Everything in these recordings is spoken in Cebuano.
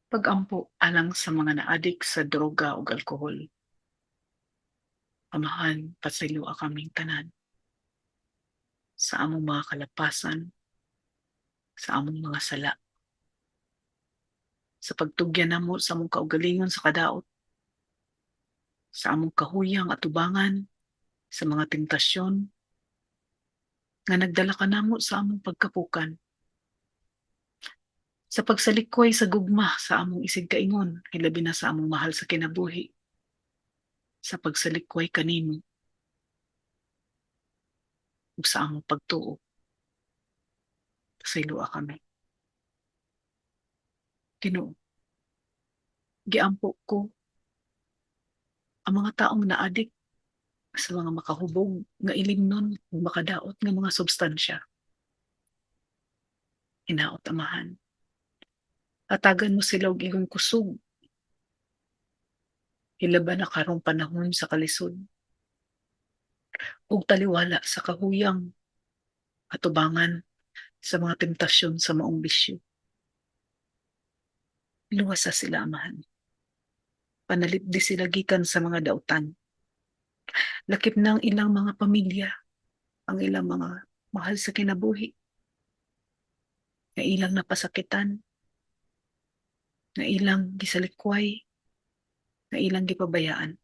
Pag-ampo alang sa mga naadik sa droga ug alkohol. Amahan, pasayloa kaming tanan sa among mga kalapasan, sa among mga sala, sa pagtugyan namo sa among kaugalingon sa kadaot, sa among kahuyang atubangan, sa mga tentasyon nga nagdala kanamo sa among pagkapukan, sa pagsalikway sa gugma sa among isigkaingon, hilabi na sa among mahal sa kinabuhi, sa pagsalikway kanimo ug sa among pagtuo. Pasayloa kami. Ginoo, giampo ko ang mga taong naadik sa mga makahubog nga ilimnon ug makadaot nga mga substansya. Hinaot, Amahan, hatagan mo sila og imong kusog, hilabi na karong panahon sa kalisod, ug taliwala sa kahuyang atubangan sa mga temptasyon sa maong bisyo. Luwasa sila, Amahan. Panalipdi sila gikan sa mga dautan. Lakip na ang ilang mga pamilya, ang ilang mga mahal sa kinabuhi, nga ilang napasakitan, nga ilang gisalikway, nga ilang gipabayaan.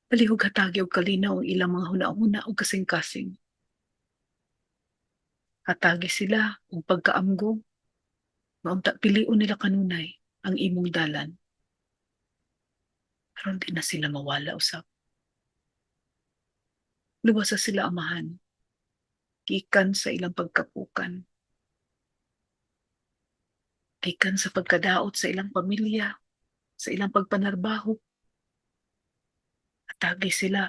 Palihog hatagi og kalinaw ang ilang mga huna-huna ug kasing-kasing. Hatagi sila og pagkaamgo nga unta pilion nila kanunay ang imong dalan, aron di na sila mawala usab. Luwasa sila, Amahan, gikan sa ilang pagkapukan, gikan sa pagkadaot sa ilang pamilya, sa ilang pagpanarbaho. Hatagi sila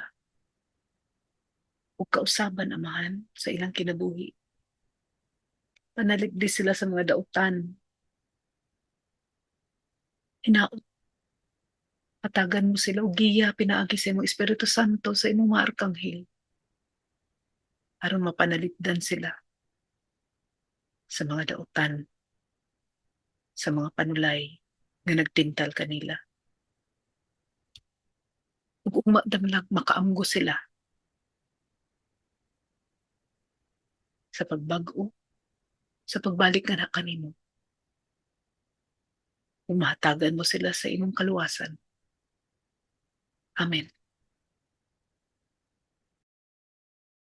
og kausaban, Amahan, sa ilang kinabuhi. Panalipdi sila sa mga dautan. Hinaot, hatagan mo sila og giya pinaagi sa imong Espiritu Santo, sa imong mga arkanghel, aron mapanalipdan sila sa mga dautan, sa mga panulay nga nagtintal kanila. Ug ugma damlag makaamgo sila sa pagbag-o, sa pagbalik nga kanimo. Ug mahatagan mo sila sa imong kaluwasan. Amen.